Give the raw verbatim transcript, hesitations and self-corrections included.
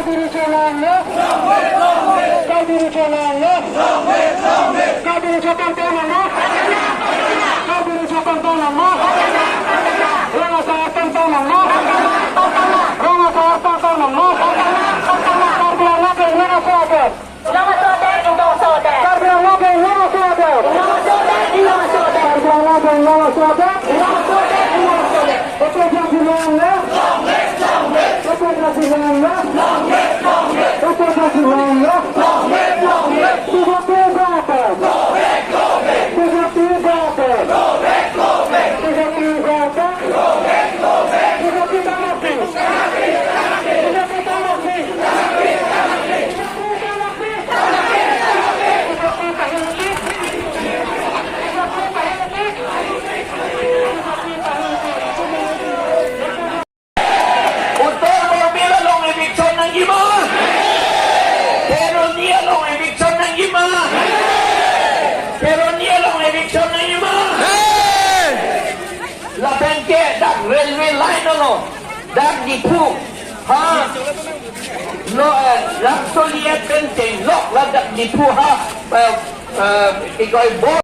Karbi Riso Alam, Karbi Riso Alam, Karbi Riso Alam, Karbi Riso Alam, Rong Asar Atum, Rong Asar Atum, Karbi Anglong ke Rong Asar Atum. Karbi Anglong ke Rong Asar Atum. Karbi Anglong ke Rong Asar Atum. Betul, Karbi Anglong, ya? Betul, Karbi Anglong, ya? Betul, Karbi Anglong, ya? Tiga tiga atas. Tiga tiga atas. Tiga tiga atas. Tiga tiga atas. Uttar Borbil along eviction nangji ma? Kheroni along eviction nangji ma? Kheroni along eviction nangji ma? Lapen ke dak railway line along, dak Diphu ha, lo, eh, Rangsoli pen chenglok la dak Diphu ha, eh, eh, ikoi bor.